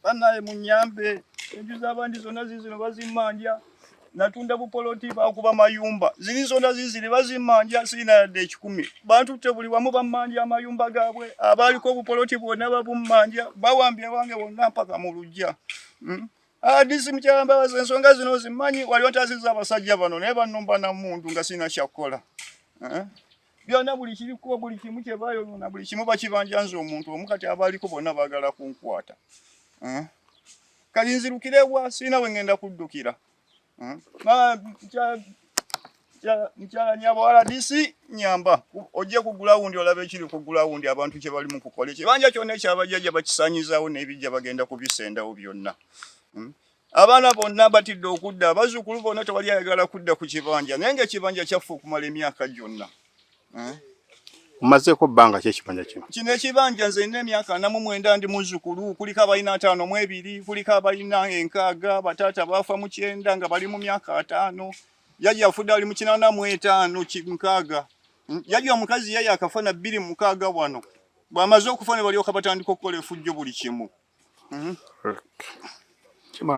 Bannaye munyambe, enju z'abandi zonna zizino bazimmanja, natunda bupoloti, bakuba mayumba, ziri zonna ziziri bazimmanja, sirina yadde 100. Bantutte buli wamu, bammanja amayumba gaabwe, abaaliko obupoloti bwonna babummanja, bawambye wange wonna mpaka mu luggya. RDC mukyala Mbabazi, ensonga zino zimanyi, wali ontaasizza abasajja bano, naye bannumba na mmundu nga sirina kyakukola, eh? Byonna buli kiriko, buli kimu kye bayonoona, buli kimu bakibanja nze omuntu omu. Kati abaaliko bonna baagala kunkwata, eh? Kati nzirukire wa? Sirina we ngenda kuddukira. Mukyala nyabo RDC, nyamba ojje ku ground olabe ekiri ku ground, abantu kye bali mu kukola. Ekibanja kyonna ekyabajjajja bakisanyizaawo n'ebijja bagenda kubisendawo byonna. Abaana bonna batidde okudda, abazzukulu bonna tewali ayagala kudda ku kibanja, naye ng'ekibanja kyaffe okumala emyaka gyonna, eh? Omazeeko bbanga ki ekibanja kino? Kino ekibanja nze nina emyaka 49, ndi muzzukulu. Kuliko abalina 52, kuliko abalina 60. Bataata baafa mu 90 nga bali mu myaka 50. Jjajja afudde ali mu 85, 60. Jjajja omukazi ye yakafa na 2006 wano. Bw'amaze okufa ne balyoka batandika okukola efujjo buli kimu.